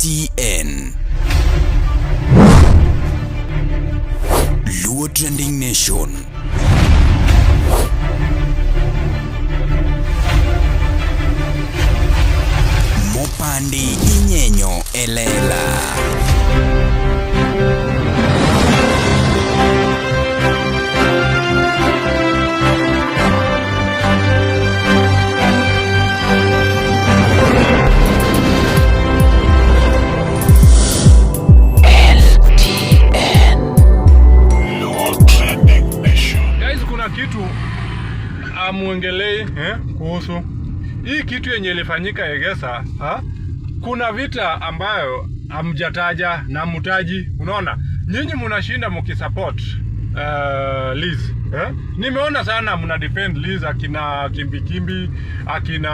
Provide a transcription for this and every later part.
LTN. Luo Trending Nation. Mopandi inyenyo elela. Guys, kuna kitu amuongelei kuhusu hii kitu yenye ilifanyika Egesa ha? Kuna vita ambayo hamjataja na mtaji. Unaona, nyinyi mnashinda mkisupport Liz eh? Nimeona sana mna defend Liz, akina Kimbikimbi, akina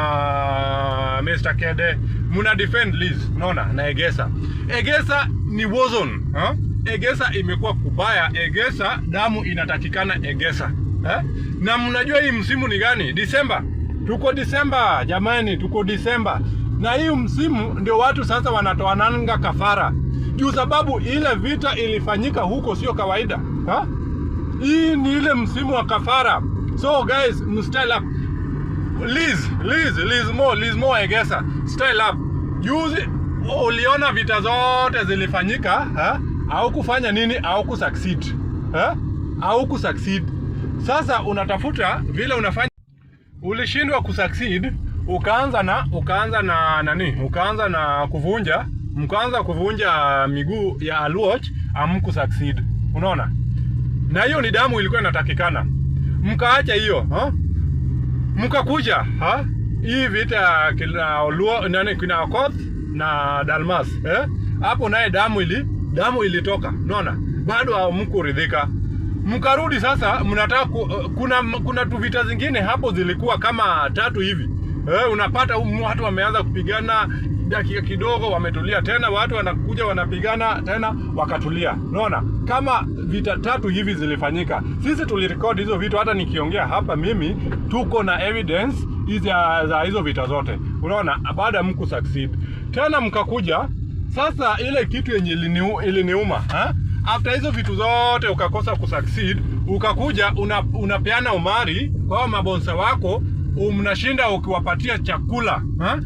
Mr. Kede, mna defend Liz, unaona, na Egesa. Egesa ni war zone eh? Egesa imekuwa kubaya. Egesa damu inatakikana Egesa eh? Na mnajua hii msimu ni gani? Disemba. Tuko Disemba jamani, tuko Disemba, na hii msimu ndio watu sasa wanatoananga kafara juu sababu ile vita ilifanyika huko sio kawaida ha? Hii ni ile msimu wa kafara. So guys, mstyle up. Liz, Liz, Liz Mo, Liz Mo Egesa, style up. Juzi uliona vita zote zilifanyika ha? Au kufanya nini au kusucceed ha? Au kusucceed. Sasa unatafuta vile unafanya, ulishindwa kusucceed, ukaanza na nani, ukaanza na kuvunja, mkaanza kuvunja miguu ya Aluoch, amku succeed. Unaona, na hiyo ni damu ilikuwa inatakikana, mkaacha hiyo ha? Mkakuja ha? Hii vita kina Oluo nani kina Okoth na Dalmas eh? Hapo naye damu ilitoka, unaona, bado hamkuridhika. Mkarudi sasa mnataka kuna tu vita zingine hapo zilikuwa kama tatu hivi eh, unapata watu wameanza kupigana dakika kidogo wametulia tena, watu wanakuja wanapigana tena wakatulia. Unaona, kama vita tatu hivi zilifanyika. Sisi tulirekodi hizo vitu, hata nikiongea hapa mimi tuko na evidence hizi za hizo vita zote. Unaona, baada ya mku succeed tena mkakuja sasa, ile kitu yenye iliniuma ha? After hizo vitu zote ukakosa kusucceed, ukakuja unapeana umari kwa mabonsa wako, mnashinda ukiwapatia chakula ha?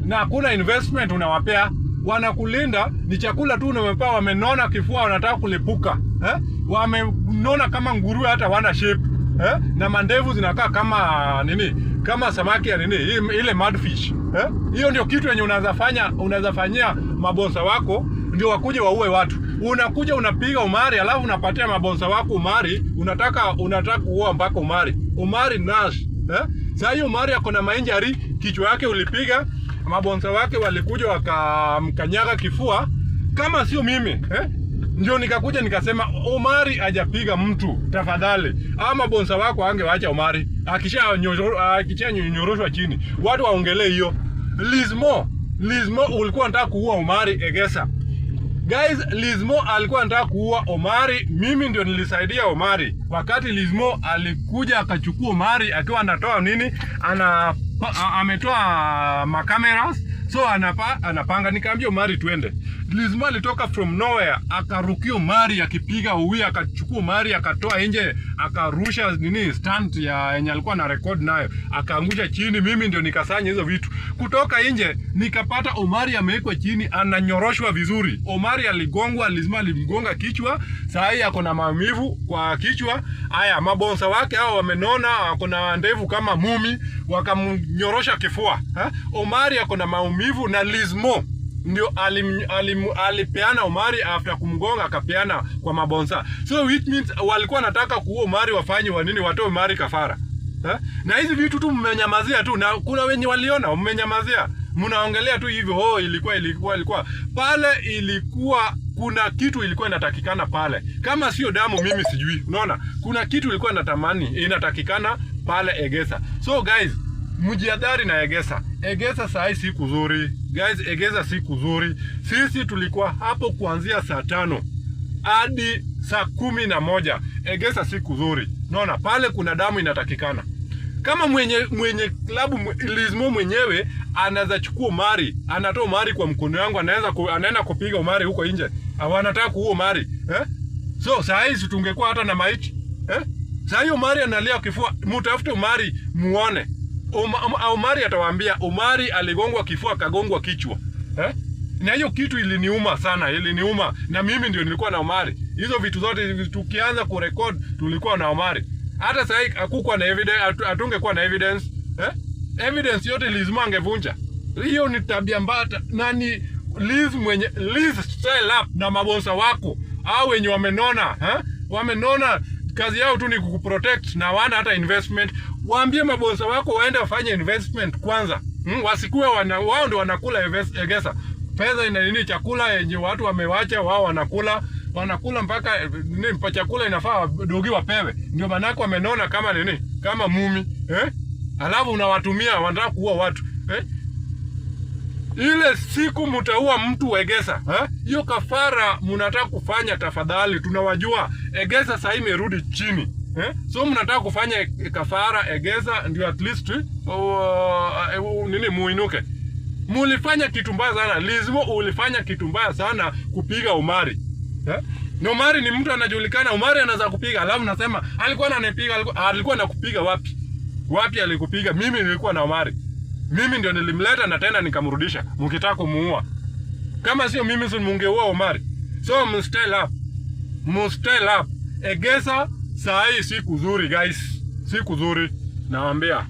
Na hakuna investment unawapea, wanakulinda ni chakula tu unawapea, wamenona kifua, wanataka kulipuka eh? Wamenona kama nguruwe, hata wana shape eh? Na mandevu zinakaa kama nini, kama samaki ya nini ile mudfish eh? Hiyo ndio kitu yenye unaweza fanya, unaweza fanyia mabonsa wako ndio wakuje waue watu. Unakuja unapiga umari, alafu unapatia mabonsa wako umari, unataka kuua mpaka umari. Umari Nash eh? Sasa hiyo umari ako na mainjari, kichwa yake ulipiga, mabonsa wake walikuja wakamkanyaga kifua, kama sio mimi eh? Ndio nikakuja nikasema Omari hajapiga mtu, tafadhali. Ama mabonsa wako angewacha Omari akisha nyoroshwa chini, watu waongelee hiyo. Lizmo, Lizmo ulikuwa unataka kuua Omari Egesa. Guys, Lizmo alikuwa anataka kuua Omari. Mimi ndio nilisaidia Omari wakati Lizmo alikuja akachukua Omari akiwa anatoa nini, ametoa makameras, so anapanga. Nikaambia Omari twende. Lizmo alitoka from nowhere akarukia Omari akipiga uwi, akachukua Omari akatoa nje, akarusha nini stand ya yenye alikuwa na record nayo, akaangusha chini. Mimi ndio nikasanya hizo vitu kutoka nje, nikapata Omari amewekwa chini, ananyoroshwa vizuri. Omari aligongwa, Lizmo alimgonga kichwa, saa hii ako na maumivu kwa kichwa. Haya, mabonsa wake hao wamenona, ako na ndevu kama mumi, wakamnyorosha kifua ha? Omari ako na maumivu na Lizmo ndio alipeana Omari after kumgonga akapeana kwa mabonsa. So it means walikuwa wanataka kuua Omari, wafanye wa nini, watoe Omari kafara ha? Na hizi vitu tu mmenyamazia tu, na kuna wenye waliona mmenyamazia, mnaongelea tu hivyo, oh, ilikuwa pale, ilikuwa kuna kitu ilikuwa inatakikana pale, kama sio damu mimi sijui. Unaona, kuna kitu ilikuwa inatamani inatakikana pale Egesa. So guys, mjiadhari na Egesa. Egesa saa hii si kuzuri guys, Egesa si kuzuri. Sisi tulikuwa hapo kuanzia saa 5 hadi saa 11. Egesa si kuzuri. Unaona pale kuna damu inatakikana. Kama mwenye klabu Lizmo mwenyewe anaweza chukua Omari, anatoa Omari kwa mkono yangu, anaenda kupiga Omari huko nje. Wanataka kuua Omari, eh? So saa hizi tungekuwa hata na maiti, eh? Saa hiyo Omari analia kifua, mtafute Omari muone. Omari atawaambia Omari aligongwa kifua akagongwa kichwa, eh? Na hiyo kitu iliniuma sana, iliniuma. Na mimi ndio nilikuwa na Omari. Hizo vitu zote tukianza kurekod tulikuwa na Omari. Hata sasa hakukuwa na evidence, hatungekuwa na evidence, eh? Evidence yote Lizmo angevunja. Hiyo ni tabia mbaya. Nani Liz mwenye Liz style up na mabonsa wako au wenye wamenona, eh? Wamenona, kazi yao tu ni kukuprotect na wana hata investment. Waambie mabonsa wako waende wafanye investment kwanza. Wasikuwe wao ndio wanakula Egesa. Pesa ina nini, chakula yenye watu wamewacha wao wanakula mpaka nini, chakula inafaa dogi wapewe. Ndio maana yake wamenona kama nini, kama mumi, eh? Alafu unawatumia wanataka kuua watu, eh? Ile siku mtaua mtu Egesa, eh? Hiyo kafara mnataka kufanya, tafadhali, tunawajua Egesa sasa imerudi chini, eh? So mnataka kufanya kafara Egesa ndio at least nini muinuke. Mulifanya kitu mbaya sana Lizmo, ulifanya kitu mbaya sana kupiga Omari, eh? Na Omari ni mtu anajulikana, Omari anaweza kupiga, alafu nasema alikuwa ananipiga, alikuwa anakupiga wapi? Wapi alikupiga? Mimi nilikuwa na Omari. Mimi ndio nilimleta na tena nikamrudisha. Mkitaka kumuua. Kama sio mimi si mungeua Omari. So mstyle up. Mstyle up. Egesa saa hii si kuzuri guys. Si kuzuri. Nawaambia.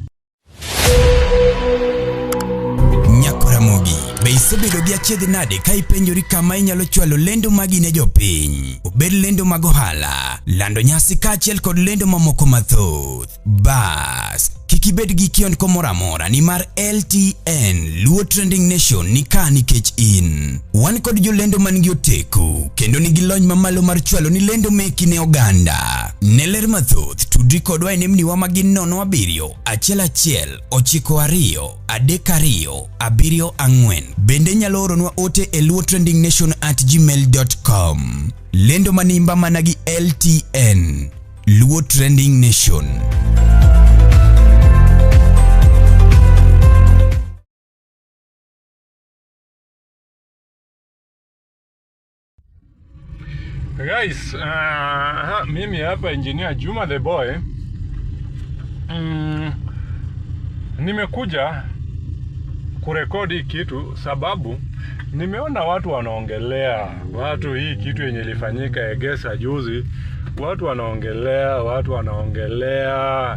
Nyakoramogi, be isebedo gi achiedh nade ka ipenjori kama inyalo chwalo lendo magi ne jopiny? Obed lendo mag ohala, lando nyasi kaachiel kod lendo mamoko mathoth. Bas, kik ibed gi kiondko moro amora nimar LTN Luo Trending Nation ni ka nikech in. Wan kod jolendo man gi oteku kendo nigi lony mamalo mar chwalo ni lendo meki ne oganda. Ne ler mathoth, tudri kodwa e nembniwa magin 07 11 92 32 74. Bende nyalo oronwa ote e luotrendingnation@gmail.com. Lendo manimba mana gi LTN Luo Trending Nation. Guys, mimi hapa Engineer Juma the Boy. Nimekuja kurekodi kitu sababu nimeona watu wanaongelea, watu hii kitu yenye ilifanyika Egesa juzi, watu wanaongelea,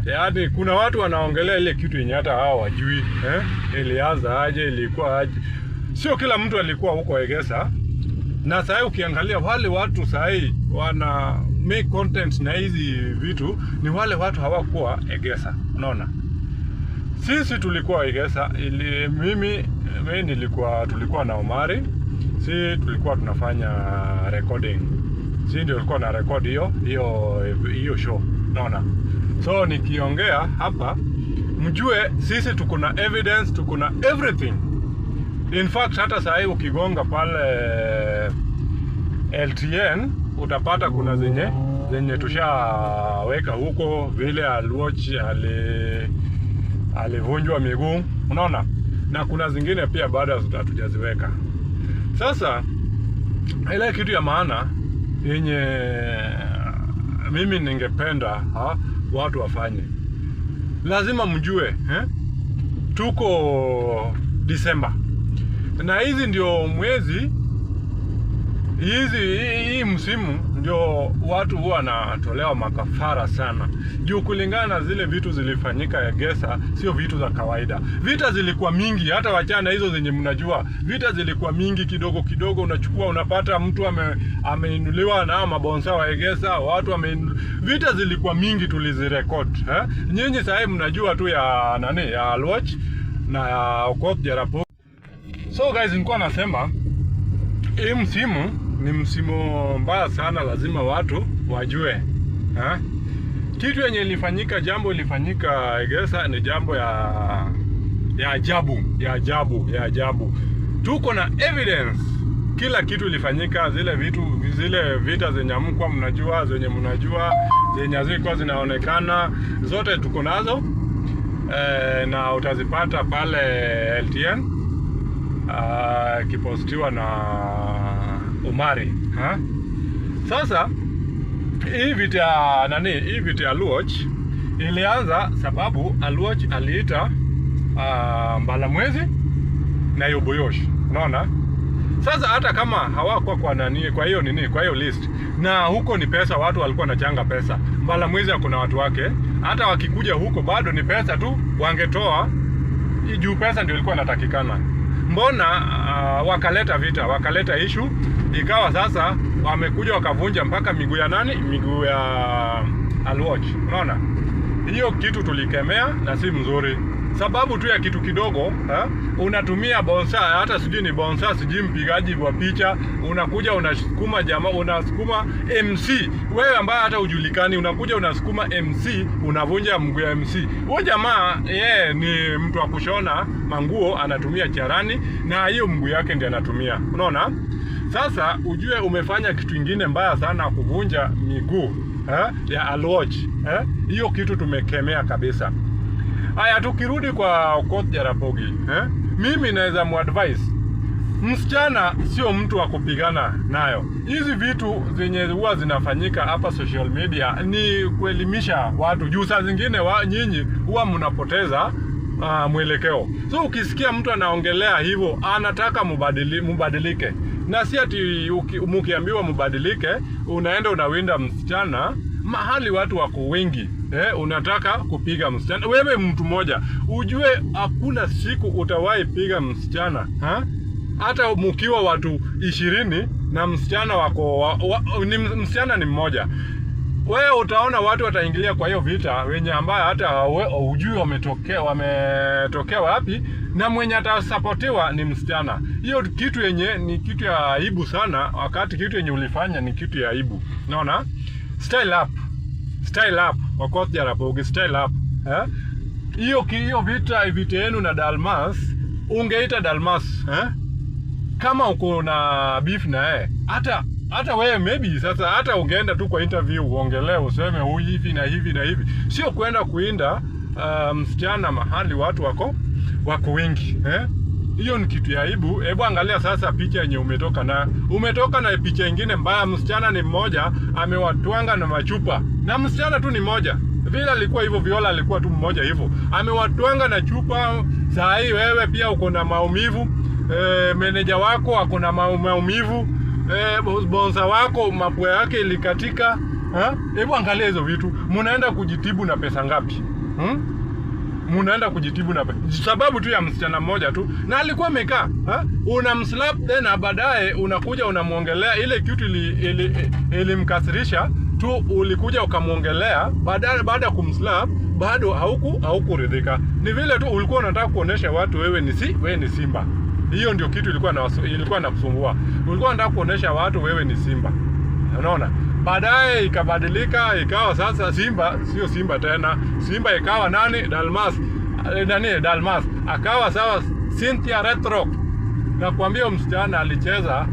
yaani kuna watu wanaongelea ile kitu yenye hata hao wajui, eh? Ilianza aje, ilikuwa aje. Sio kila mtu alikuwa huko Egesa. Na sasa ukiangalia wale watu sasa wana make content na hizi vitu ni wale watu hawakuwa Egesa, unaona? Sisi tulikuwa Egesa, mimi nilikuwa, tulikuwa na Omari. Si tulikuwa tunafanya recording. Si ndio tulikuwa na record hiyo show, unaona? So nikiongea hapa mjue sisi tuko na evidence, tuko na everything. In fact hata saa hii ukigonga pale LTN utapata kuna zenye tushaweka huko, vile Aluoch alivunjwa miguu, unaona? Na kuna zingine pia bado hatujaziweka. Sasa ile kitu ya maana yenye mimi ningependa watu wafanye, lazima mjue, eh? Tuko Disemba na hizi ndio mwezi hii msimu ndio watu huwa wanatolewa makafara sana. Juu kulingana na zile vitu zilifanyika Egesa, sio vitu za kawaida. Vita zilikuwa mingi, hata wachana hizo zenye mnajua. Vita zilikuwa mingi, kidogo kidogo unachukua unapata mtu ameinuliwa na mabonsa wa Egesa, watu vita zilikuwa mingi, tulizirecord, eh? Nyinyi sasa mnajua tu ya nani, ya Aluoch na ya Okoth Jarapo. So guys, nilikuwa nasema hii msimu ni msimu mbaya sana, lazima watu wajue, eh? Kitu yenye ilifanyika, jambo ilifanyika Egesa ni jambo ya ajabu, ya ajabu, ya ajabu. Tuko na evidence, kila kitu ilifanyika, zile vitu, zile vita zenye mko mnajua, zenye mnajua, zenye hazikuwa zinaonekana, zote tuko nazo. Na utazipata pale LTN kipostiwa na Omari ha? Sasa hii vita nani, hii vita ya Aluoch ilianza sababu Aluoch aliita Mbalamwezi na Yoboyosh, unaona? Sasa hata kama hawakuwa kwa nani, kwa hiyo nini, kwa hiyo list, na huko ni pesa, watu walikuwa wanachanga pesa. Mbalamwezi kuna watu wake, hata wakikuja huko bado ni pesa tu wangetoa, juu pesa ndio ilikuwa inatakikana. Mbona wakaleta vita, wakaleta issue, ikawa sasa wamekuja wakavunja mpaka miguu ya nani, miguu ya Aluoch, unaona? Hiyo kitu tulikemea na si mzuri, sababu tu ya kitu kidogo unatumia bonsa, hata sijui ni bonsa, sijui mpigaji wa picha, unakuja unasukuma jamaa, unasukuma MC, wewe ambaye hata hujulikani, unakuja unasukuma MC, unavunja mguu ya MC. Huyo jamaa yeye ni mtu wa kushona manguo, anatumia charani na hiyo mguu yake ndiye anatumia, unaona? Sasa ujue umefanya kitu ingine mbaya sana, kuvunja miguu ya Aluoch. Hiyo kitu tumekemea kabisa. Haya, tukirudi kwa Okoth Jaramogi, mimi naweza muadvise msichana sio mtu wa kupigana nayo. Hizi vitu zenye huwa zinafanyika hapa social media ni kuelimisha watu, juu saa zingine nyinyi huwa mnapoteza mwelekeo. So ukisikia mtu anaongelea hivyo, anataka mubadilike, na si ati mkiambiwa mubadilike unaenda unawinda msichana mahali watu wako wengi, unataka kupiga msichana. Wewe mtu mmoja ujue hakuna siku utawahi piga msichana ha? Hata mkiwa watu 20 na msichana wako ni msichana ni mmoja, wewe utaona watu wataingilia kwa hiyo vita wenye ambaye hata hujui wametokea wapi, na mwenye atasapotiwa ni msichana. Hiyo kitu yenye ni kitu ya aibu sana, wakati kitu yenye ulifanya ni kitu ya aibu. Unaona? Style up. Style up. Okoth Jaramogi, style up. Hiyo vita yenu na Dalmas, ungeita Dalmas, Kama uko na beef na yeye, hata wewe maybe sasa hata ungeenda tu kwa interview uongelee useme huyu hivi na hivi na hivi. Sio kwenda kuinda msichana mahali watu wako wengi, Hiyo ni kitu ya aibu. Hebu angalia sasa picha yenye umetoka na. Umetoka na picha nyingine mbaya, msichana ni mmoja amewatwanga na machupa. Na msichana tu ni mmoja. Vile alikuwa hivyo, Viola alikuwa tu mmoja hivyo. Amewatwanga na chupa. Saa hii wewe pia uko na maumivu. Meneja wako ako na maumivu. Bonsa wako mapua yake ilikatika. Hebu angalia hizo vitu. Mnaenda kujitibu na pesa ngapi? Munaenda kujitibu na sababu tu ya msichana mmoja tu, na alikuwa amekaa, unamslap then baadaye unakuja unamuongelea ile kitu ilimkasirisha tu, ulikuja ukamuongelea baada ya kumslap bado haukuridhika. Ni vile tu ulikuwa unataka kuonesha watu wewe ni simba. Hiyo ndio kitu ilikuwa inakusumbua. Ulikuwa unataka kuonesha watu wewe ni simba. Unaona? Baadaye ikabadilika, ikawa sasa simba sio simba tena. Simba ikawa nani? Dalmas. Nani? Dalmas. Akawa sawa Cynthia Retro. Na kuambia msichana alicheza,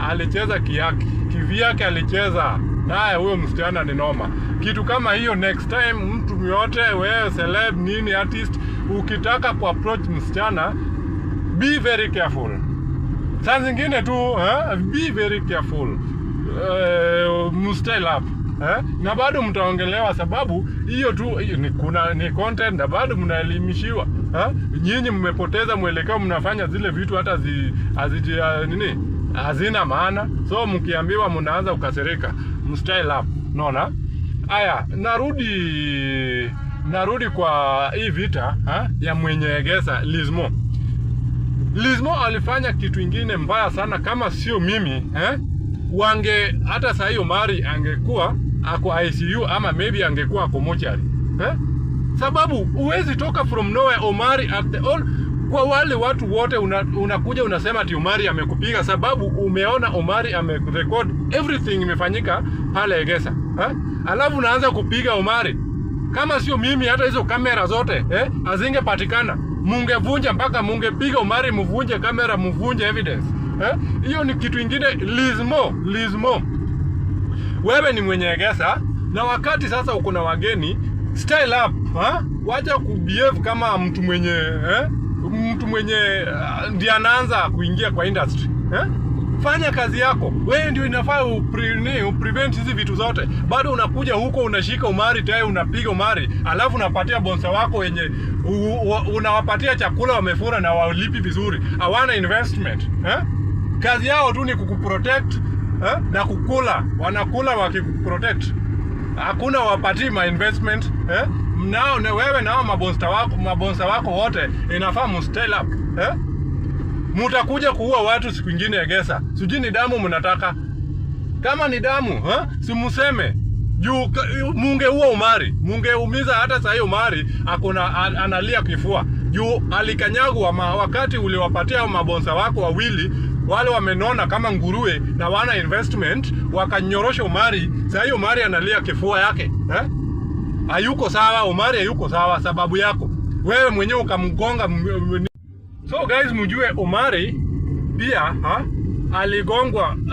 alicheza kiyaki. Kivyake alicheza. Naye huyo msichana ni noma. Kitu kama hiyo next time mtu yote, wewe celeb nini artist, ukitaka ku approach msichana be very careful. Saa zingine tu, be very careful. Mstyle up, na bado mtaongelewa sababu hiyo tu ni, kuna ni content na bado mnaelimishiwa. Nyinyi mmepoteza mwelekeo, mnafanya zile vitu hata nini hazina maana. So mkiambiwa mnaanza kukasirika. Mstyle up, unaona? Aya, narudi kwa hii vita ya mwenye Egesa Lizmo. Lizmo alifanya kitu ingine mbaya sana. Kama sio mimi, wange hata saa hiyo Omari angekuwa ako ICU ama maybe angekuwa ako mochari. Sababu huwezi toka from nowhere Omari at the all, kwa wale watu wote unakuja unasema ati Omari amekupiga, sababu umeona Omari amerecord everything imefanyika pale Egesa. Alafu unaanza kupiga Omari. Kama sio mimi hata hizo kamera zote hazingepatikana. Mungevunja mpaka mungepiga Omari, mvunje kamera, mvunje evidence. Hiyo ni kitu ingine. Lizmo. Wewe ni mwenye Egesa, na wakati sasa uko na wageni, style up, Wacha kubehave kama mtu mwenye mtu mwenye ndiye anaanza kuingia kwa industry, eh? Fanya kazi yako. Wewe ndio inafaa uprevent hizi vitu zote. Bado unakuja huko unashika Omari tayari unapiga Omari, alafu unapatia bonsa wako wenye unawapatia chakula wamefura na walipi vizuri. Hawana investment, eh? Kazi yao tu ni kukuprotect, eh? Na kukula. Wanakula wakikuprotect. Hakuna wapatii ma investment, eh? Nao na wewe nao mabonsa wako wote inafaa mu style up, eh? Mutakuja kuua watu siku ingine Egesa. Sijui ni damu mnataka. Kama ni damu, eh? Si museme. Juu mungeua Omari, mungeumiza hata sasa. Omari akona analia kifua. Juu alikanyagwa wakati uliwapatia mabonsa wako wawili wale wamenona kama nguruwe na wana investment, wakanyorosha Omari. Sasa hiyo Omari analia kifua yake, eh? Hayuko sawa, Omari hayuko sawa sababu yako. Wewe mwenyewe ukamgonga. So guys, mjue Omari pia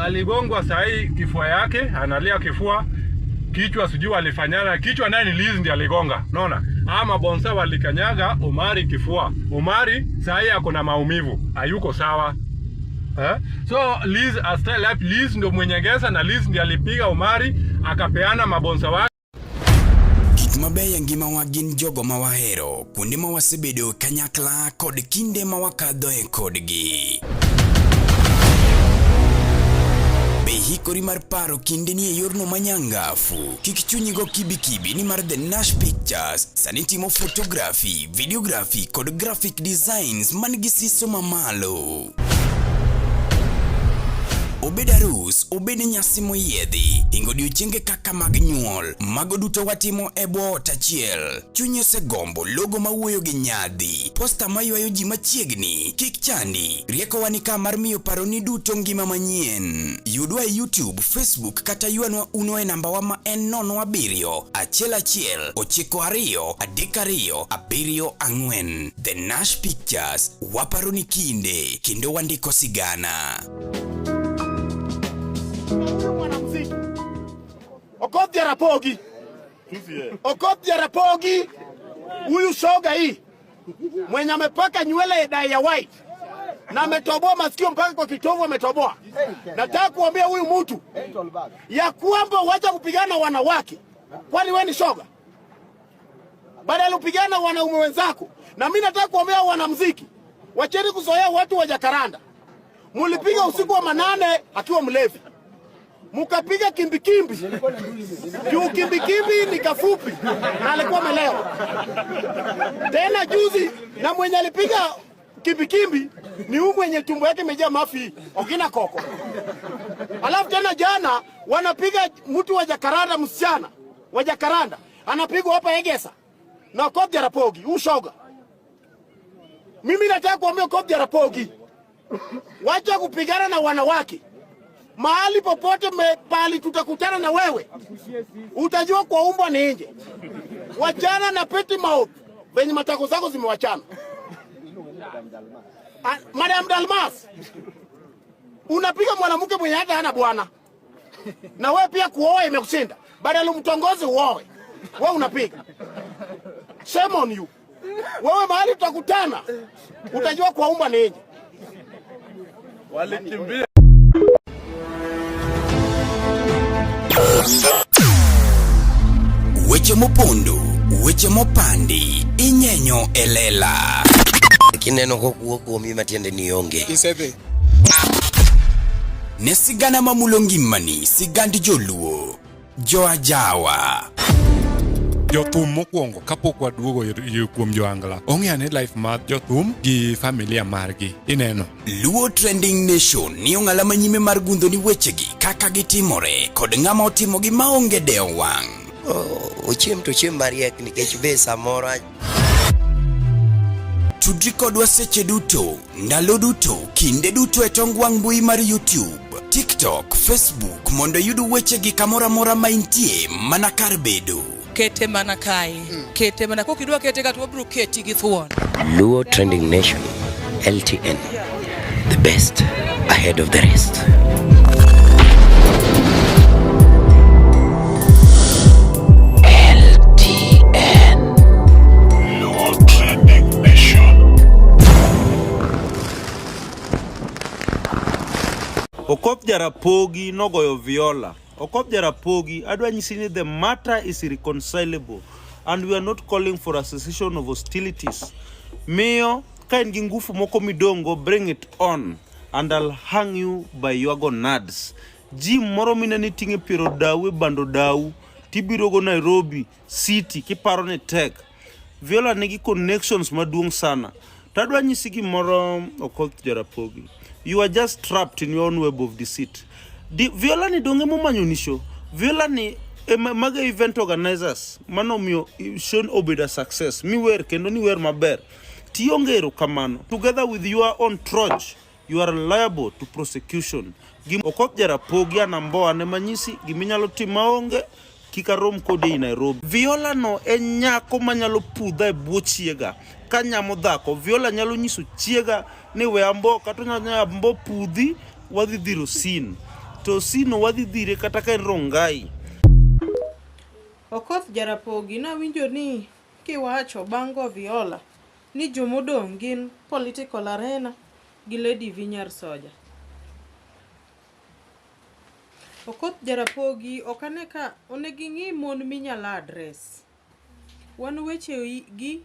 aligongwa sahi kifua yake, analia kifua, kichwa sijui walifanyana, kichwa naye ni Liz ndiye aligonga. Unaona? Ama bonsa walikanyaga Omari kifua. Omari sahi ako na maumivu, hayuko sawa. Eh? So Liz style up, Liz ndio mwenye Egesa na Liz ndiye alipiga Omari akapeana mabonsa wake. Gik mabeyo e ngimawa gin jogo ma wahero, kuonde ma wasebedo kanyakla kod kinde ma wakadhoe kodgi. Be hikori mar paro kindeni e yorno manyangafu? Kik chunyi go kibikibi nimar The Nash Pictures sani timo photography, videography kod graphic designs man gi siso mamalo. Obed arus, obed nyasi moyiedhi, hingo odiochienge kaka mag nyuol, mago duto watimo e bwo ot achiel. Chunyi osegombo logo mawuoyo gi nyadhi, poster maywayo ji machiegni, kik chandi, riekowa ni ka mar miyo paroni duto ngima manyien. Yudwa e YouTube, Facebook kata ywanwa uno e namba wa ma en 0711923274. The Nash Pictures, waparo ni kinde, kendo wandiko sigana. Huyu mwanamuziki Okoth Jarapogi, Okoth Jarapogi, huyu shoga hii mwenye amepaka nywele dye ya white na ametoboa masikio mpaka kwa kitovu ametoboa. Nataka kuambia huyu mtu ya kwamba wacha kupigana na wanawake, kwani wewe ni shoga? Badala upigana na wanaume wenzako. Na mimi nataka kuambia wanamuziki, wacheni kuzoea watu wa Jakaranda. Mulipiga usiku wa manane akiwa mlevi, mukapiga kimbikimbi juu kimbikimbi ni kafupi na alikuwa amelewa tena juzi, na mwenye alipiga kimbikimbi ni huyu mwenye tumbo yake imejaa mafi Ogina Koko. Alafu tena jana wanapiga mtu wa Jakaranda, msichana wa Jakaranda anapigwa hapa Egesa na Okoth Jarapogi, huyu shoga. Mimi nataka kuambia Okoth Jarapogi, wacha kupigana na wanawake. Mahali popote pali tutakutana na wewe, utajua kwa umbwa ni nje. Wachana na petty mouth venye matako zako zimewachana. Ah, Madam Dalmas, unapiga mwanamke mwenye hata hana bwana, na wewe pia kuoa imekushinda. Badala umtongoze uoe, wewe unapiga. Shame on you. Wewe mahali tutakutana, utajua kwa umbwa ni nje. Walikimbia. Weche mopondo, weche mopandi, inyenyo e lela. Kineno kokuo kuomi matiende ni onge. Isedhi. Ne sigana mamulo ngimani, sigand joluo, joajawa. Jothum mokwongo kapok waduogo kuom joangla ong'e ane life mar jothum gi familia margi ineno. Luo Trending Nation ni ong'ala manyime mar gundho ni wechegi kaka gitimore kod ng'ama otimogi maonge dewo wang'. Ochiem to ochiem mariek nikech be samoro Tudri kodwa seche duto, ndalo duto, kinde duto e tong wang' mbui mar YouTube, TikTok, Facebook mondo iyud wechegi kamoro amora ma intie mana kar bedo. Kete mana kae, kete mana kokidwa kete ka to wabiro keti gi thuon. Luo Trending Nation, LTN, the best ahead of the rest. LTN. Okoth Jarapogi nogoyo Viola. Okoth Jarapogi, adwa nyisi ni the matter is irreconcilable and we are not calling for a cessation of hostilities. Miyo, ka in gi ngufu moko midongo, bring it on and I'll hang you by your gonads. Ji moro minene ting'e piero dau e bando dau, tibiro go Nairobi City kiparo ni tek. Viola nigi connections maduong' sana. To adwa nyisi gimoro Okoth Jarapogi. You are just trapped in your own web of deceit. Di, Viola ni donge momanyo ni show. Viola ni maga event organizers mano omiyo show obedo a success. Miwer kendo niwer maber. Tionge erokamano. Together with your own troch, you are liable to prosecution. Gim Okoth Jarapogi anamboa ne manyisi giminyalo timo maonge kik arom kodi ei Nairobi. Viola no en nyako manyalo pudha e bwo chiega ka nyamo dhako. Viola nyalo nyiso chiega ni we ambo kata onyalo ambo pudhi wadhi dhiro sin. To sino wadhi dhire kata ka en Rongai. Okoth Jarapogi nawinjo ni kiwacho bang' go Viola ni jomodong' gin political arena gi Lady V nyar Soja. Okoth Jarapogi ok ane ka onego ing'i mon minyalo address. Wan weche gi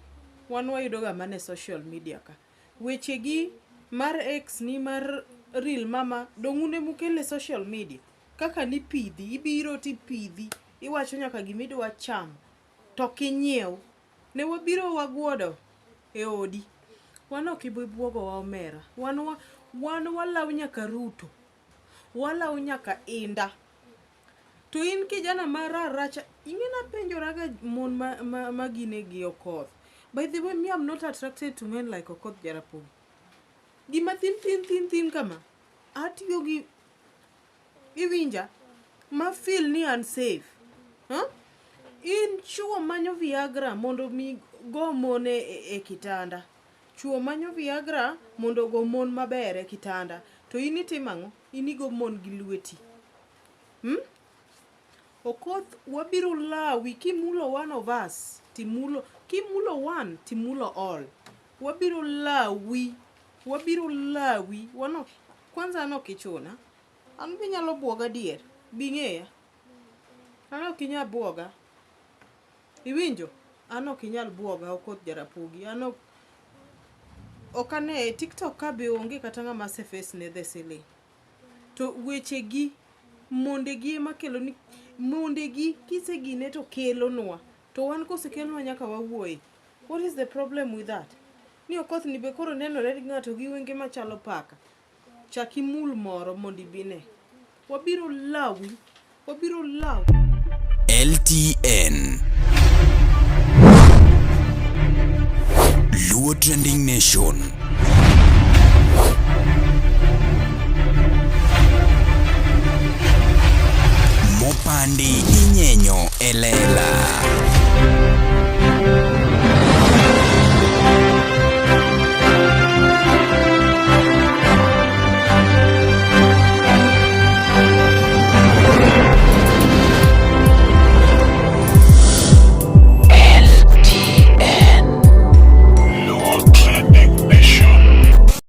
wan wayudo ga mana e social media ka. Weche gi mar ex ni mar real mama dong' un emukele e social media. Kaka nipidhi ibiro tipidhi iwacho nyaka gimidwa chamo to ok inyiew. Ne wabiro wagwodo e odi. Wan ok ibi bwogowa omera. Wan wa, wan walaw nyaka Ruto. Walaw nyaka Inda. To in kijana ma raracha, ing'e napenjoraga mon ma, ma, ma gine gi Okoth. By the way, me I'm not attracted to men like Okoth Jarapogi. Gima thin thin thin thin kama, atiyo gi iwinja ma feel ni unsafe. Huh? In chuo manyo Viagra mondo mi go mon e kitanda. Chuo manyo Viagra mondo ogo mon maber e kitanda. To in itimo ang'o? In igo mon gi lweti. Hmm? Okoth wabiro lawi kimulo one of us timulo kimulo one timulo all. Wabiro lawi wabiro lawi wano kwanza an ok ichuna. An be inyalo buoga dier. Bing'eya. An ok inyal buoga. Iwinjo? An ok inyal buoga Okoth Jarapogi. An ok ok ane e TikTok ka be onge kata ng'ama ase face ne the ceiling. To weche gi monde gi ema kelo ni monde gi kisegine to kelonwa. To wan kosekelnwa nyaka wawuoye. What is the problem with that? Ni Okoth ni be koro nenore ni ng'ato gi wenge machalo paka. Chak imul moro mondo ibine. Wabiro lawi. Wabiro lawi. LTN Luo Trending Nation. Mopandi inyenyo e lela.